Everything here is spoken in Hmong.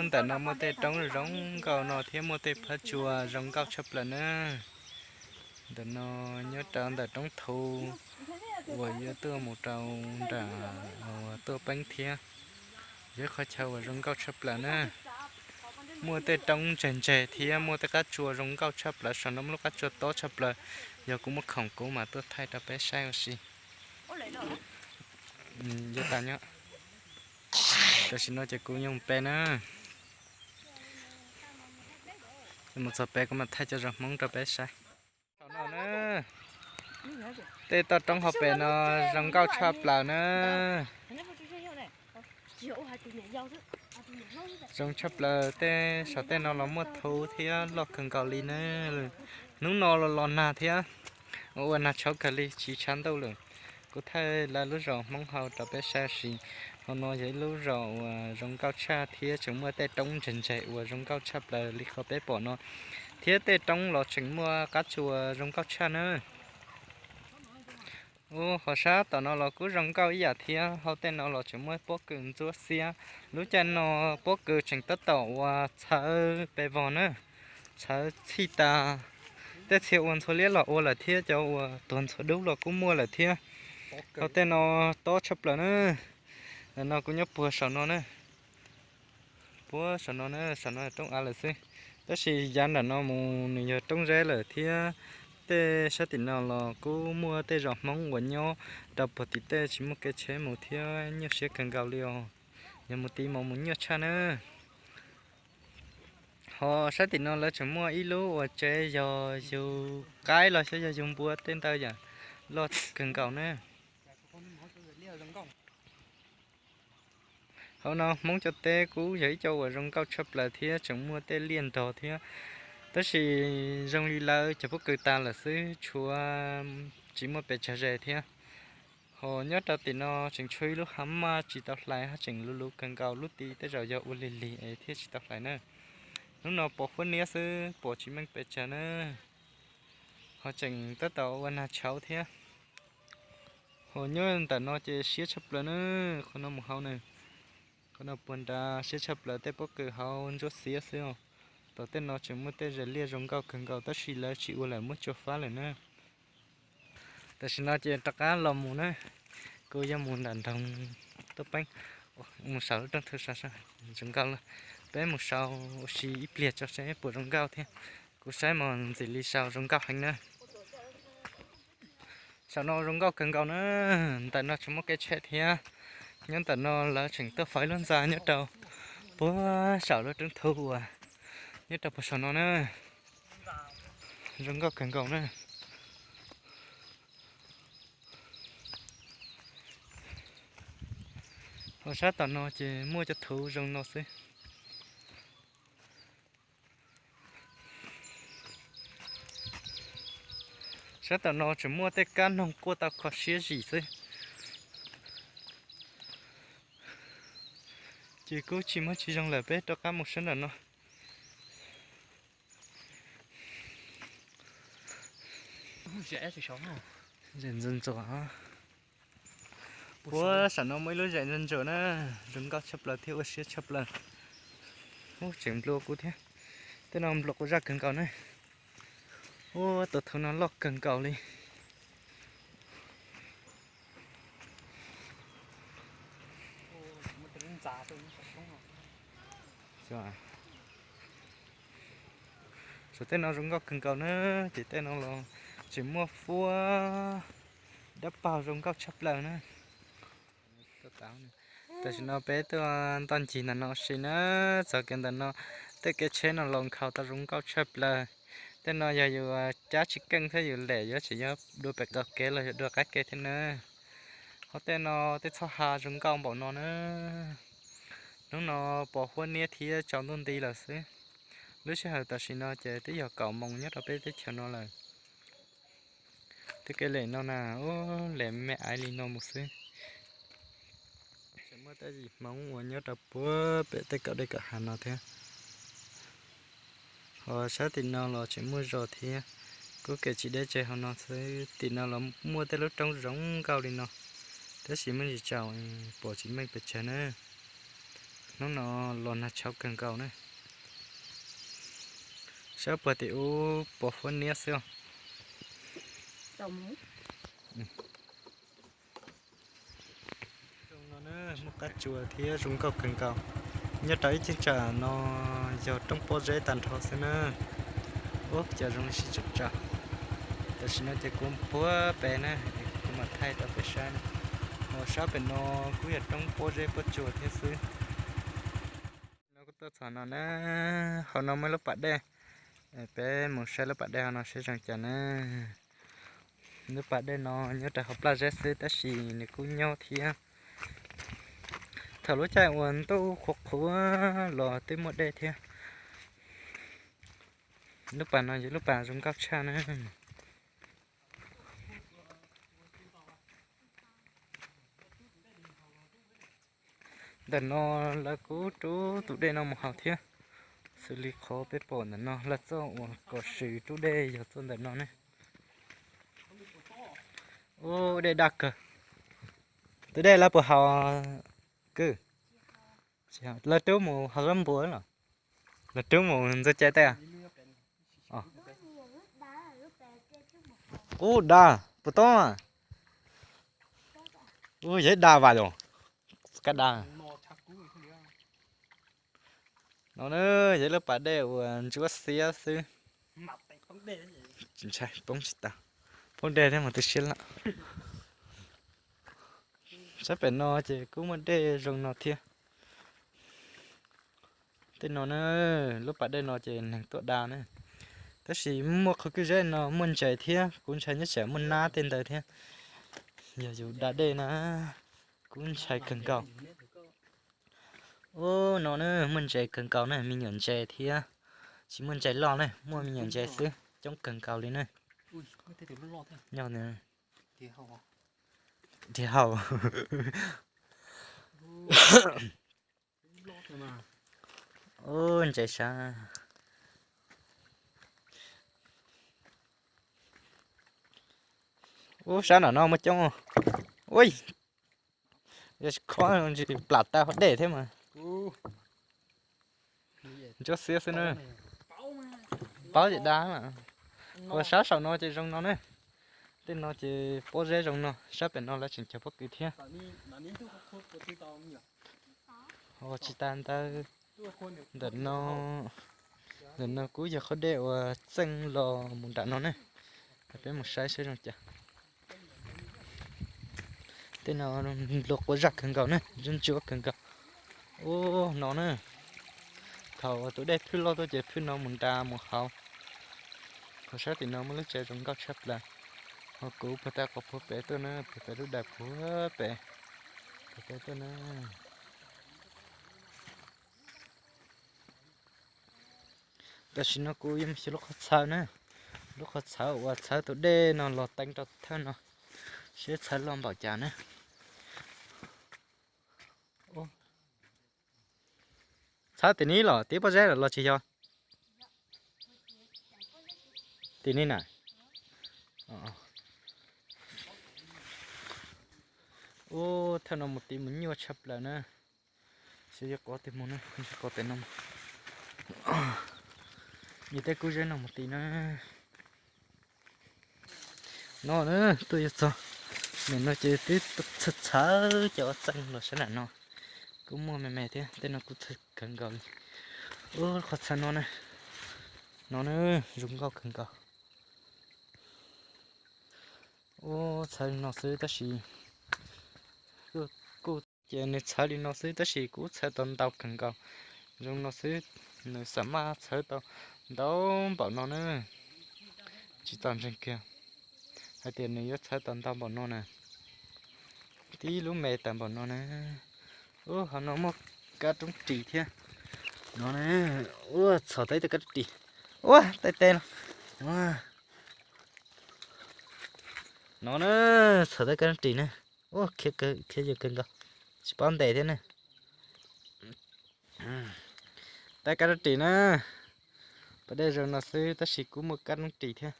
Ntawm no muaj tej roob zoo nkauj no thiab muaj tej phab tsua zoo nkauj tshaj plaws na. Ntawm no nyob rau ntawm roob Thuv uas yuav tuaj mus rau nram uas Tuaj Peeb thiab. Yog ib qhov chaw uas zoo nkauj tshaj plaws na. Muaj tej roob ntseg ntseg thiab muaj tej qab tsua zoo nkauj tshaj plaws, saum no muaj lub qab tsua tob tshaj plaws. Yog kuv muaj khoom kuv mam tuaj thaij rau peb saib ua si. Tam sim no ces kuv yuav mus pem na. Mus txog pem kuv mam thaij cov zos Hmoob rau peb saib. Tej toj roob hauv pes no zoo nkauj tshaj plaws na. Zoo tshaj plaws, tej saum tej no los muaj thuv thiab loj kawg nkaus li na. Hnub no los los nag thiab, ua nag tshauv kawg li tsis tshav ntuj lawm. Kuv thaij lawv lub zos Hmoob hauv rau peb saib ua si. Hauv no yog ib lub zos uas zoo nkauj tshaj thiab tseem muaj tej roob ntseg ntseg uas zoo nkauj tshaj plaws li qhov peb pom no, thiab tej roob los tseem muaj qab tsua zoo nkauj tshaj na. Ua ho sab tom no los kuj zoo nkauj ib yam thiab, hauv tej no los tseem muaj pob kws ntxuab xiab. Lub caij no pob kws tseem tab tom uas txhawv pes vog na, txhawv txhij tas. Tej txhia ua ntxhua liab los ua lawm thiab cov uas tuag ntxhua dub los kuj muaj lawm thiab. Hauv tej no tob tshaj plaws na. Ntawm no kuv nyob puag saum no na, puag saum no na, saum no roob av lawm xwb. Tab sis yav nram no mus nws yog roob zeb lawm thiab. Tej sab tim no los kuj muaj tej zos Hmoob uas nyob rau puag tim tej tsis muaj kev tsheb mus thiab nyuaj siab kawg nkaus li os. Yog mus tid mas mus nyuaj tshaj na. Ho sab tim no lawv tseem muaj ib lub uas tsev yog yug qaib los xyov yog yug npua tej ntawd yam loj kawg nkaus na. Hauv no Hmoob cov teb kuj yog ib co uas zoo nkauj tshaj plaws thiab tseem muaj tej liaj nrog thiab. Tab sis zoo li lawv cov pob kws tas lawm xwb, tshuav tsis muaj pes tsawg ze thiab. Ho nyob rau tim no tseem tshuav ib lub hav maj tsis tau hlais, haj tseem luv luv kawg nkaus, lub tid tej zaum yog ua lig lig es thiaj tsis tau hlais na. Hnub no pom huab niab xwb, pom tsis meej pes tsawg na. Ho tseem tab tom ua nag tshauv thiab. Ho nyob ntawm no ces siab tshaj plaws na, qhov no mus hauv na. Qhov no puag nrad siab tshaj plaws, tej pob kws hauv ntsuab xiab xwb os. Tom tej no tseem muaj tej zes liaj zoo nkauj kawg nkaus tab sis lawv tsis ua lawm, muab tsua fab lawm na. Tam sim no ces rov qab los mus na, kuv yuav mus nram nroog Tuaj Peeb, mus saum lub roob Thuv saud, zoo nkauj lawm. Peb mus saud ua si ib pliag tso seb puas zoo nkauj thiab. Kuv saib mas ntxim li saud zoo nkauj heev na. Saum no zoo nkauj kawg nkaus na, ntawm no tseem muaj kev tsheb thiab. Nyob ntawm no lawv tseem tuaj faus ib lub ntxa nyob rau puag saum lub roob Thuv uas nyob rau puag saum no na. Zoo nkauj kawg nkaus na. Ho sab tom no ces muaj cov thuv zoo no xwb. Sab tom no tseem muaj tej kab noog quaj tau kho siab zim xwb. Ces kuj tsis muaj tsis zoo lawm, peb rov qab mus sab nram no. Zem ntxuav ntxuav. Puag saum no muaj ib lub zem ntxuav ntxuav na, zoo nkauj tshaj plaws thiab ua siab tshaj plaws. Ub, tseem nplua kuv thiab. Tej no nplua quas zaj kawg nkaus na. Ub, tus thuv no loj kawg nkaus li. Saum tej no zoo nkauj kawg nkaus na, ces tej no los tseem muaj fuab dab paug zoo nkauj tshaj plaws na. Tam sim no peb tuaj ntoj ncig ntawm no ua si na, txog kev ntawm no, tej kev tsheb no los nkhaus tau zoo nkauj tshaj plaws. Tej no yog yus cab tsis keej thiab yus lem yuav tsum yog dua pem qaum kev los yog dua qab kev thiab na. Ho tej no tej txhob ha zoo nkauj npaum no na. Hnub no pos huab niab thiab tsaus ntuj nti lawm xwb. Lub sij hawm tam sim no ces twb yog kaum moos nyob rau peb teb chaws no lawm. Tej kev lem no na, ub, lem me aiv li no mus xwb. Tseem muaj tej yim Hmoob uas nyob rau puag pem tej kaum dej kaum hav no thiab. Ho sab tim no los tseem muaj zos thiab, kuj kev tsis deb tseg hauv no xwb. Tim no los muaj tej lub roob zoo nkauj li no, tab sis muaj ntsis tsaus pom tsis meej pes tsawg na. Hnub no los nag tshauv kawg nkaus na. Sab puag tim ub pos huab niab xwb os. Zoo no na, muaj qab tsuas thiab zoo nkauj kawg nkaus. Nyob rau ib cheeb tsam no yog roob pob zeb tag nrho xwb na. Ub, cov zoo li sib tsa tsa. Tam sim no ces kuv puag pem na, kuv mam thaij rau peb saib na. Ho sab pem no kuj yog roob pob zeb pob tsuas thiab xwb. No kuj tuaj txog no na, hauv no muaj lub pas dej. Peb mus saib lub pas dej hauv no saib zoo cas na. Lub pas dej no nyob rau hauv plaj zeb xwb tab sis nws kuj nyob thiab. Thaum lub caij uas ntuj qhuav qhuav los twb muaj dej thiab. Lub pas no yog lub pas zoo nkauj tshaj na. Ntawm no lawv kuj rub tus dej no mus haus thiab. Xws li qhov peb pom ntawm no lawv txoj uas kom swm rub dej yog txoj ntawm no ne. Ub, dej daj kawg. Tus dej lawv puas haus kwj? Lawv rub mus haus zaub npua los? Lawv rub mus ntxuag cai tej? Ub, daj puas tob? Ub, yog ib daj vas yom. Kab daj. No na, yog ib lub pas dej uas ntsuab xiab xwb. Ntshai poob tsis tau, poob dej thiab mas tu siab lawm. Sab pem no ces kuj muaj dej zoo no thiab. Tej no na, lub pas dej no ces neeg tuaj da na. Tab sis muaj qhov kwj zeb no muaj ntses thiab, kuv ntshai nyob tsam muaj nab tej ntawd thiab. Yog yus da dej na, kuv ntshai kawg nkaus. Ub, no na muaj ntses kawg nkaus na, me nyuam ntses thiab. Tsis muaj ntses loj na, muaj me nyuam ntses xwb, coob kawg nkaus li na. Nyob dhia hau. Ub, ntses sab. Ub, sab nram no muaj coob. Ui, yog tsis khob ntsis plam tau hauv dej thiab mas. Ntsuab xiab xwb na. Paub ces da mas. Ua sab saum no ces zoo no ne. Tej no ces pob zeb zoo no, sab pem no lawv tseem cog pob kws thiab. Ua tsis tas ntawd, ntawm no, ntawm no kuj yog qhov dej uas txeej los mus nram no ne. Peb mus saib saib zoo cas. Tej no nplua quav zaj kawg nkaus ne, ntsuab ntsuab kawg nkaus. Ub, no na. Thaum tus dej phwj loj tuaj ces phwj no mus nram mus hauv. Qhov sab tim no muaj lub tsev zoo nkauj tshaj plaws. Ho kuv puag ta qhov puag pem tuaj na, puag pem lub dais puag pem, puag pem tuaj na. Tam sim no kuv yuav mus xyuas lub qhov txhawv na, lub qhov txhawv uas txhawv tus dej no los teev rau thawj no, seb txhawv loj npaum cas na. Txhawv tim ni los tim pob zeb los tsis yog? Tim ni na. Ub, thawj no mus tim mus nyuaj tshaj plaws na. Xyov yuav qhov twg mus na, qhov pem no. Nws tej kub zeb no mus tim na. No na, tuaj yuav txog. Nim no ces twb txhawv txhawv cov txeej los sab nram no. Kuj muaj me me thiab, tej no kuj txhawv kawg nkaus li. Ub, qhov txhawv no na, no na, zoo nkauj kawg nkaus. Ub, txhawv li no xwb tab sis kuj, ces nws txhawv li no xwb tab sis kuv txhawv tau ntau kawg nkaus. Zoo no xwb, nws xam maj txhawv tau ntau npaum no na. Tsis tau ntseeg kiag hais tias nws yuav txhawv tau ntau npaum no na. Tib lub me tas npaum no na. Ub, hauv no muaj kab roob ris thiab. No na, ua txhom tau ib tug kab roob ris. Ua, tej teb no. No na, txhom tau kab roob ris na. Ua, khiav yws kawg nkaus, tsis paub ntes thiab na. Tau kab roob ris na. Pas dej zoo no xwb tab sis kuj muaj kab roob ris thiab.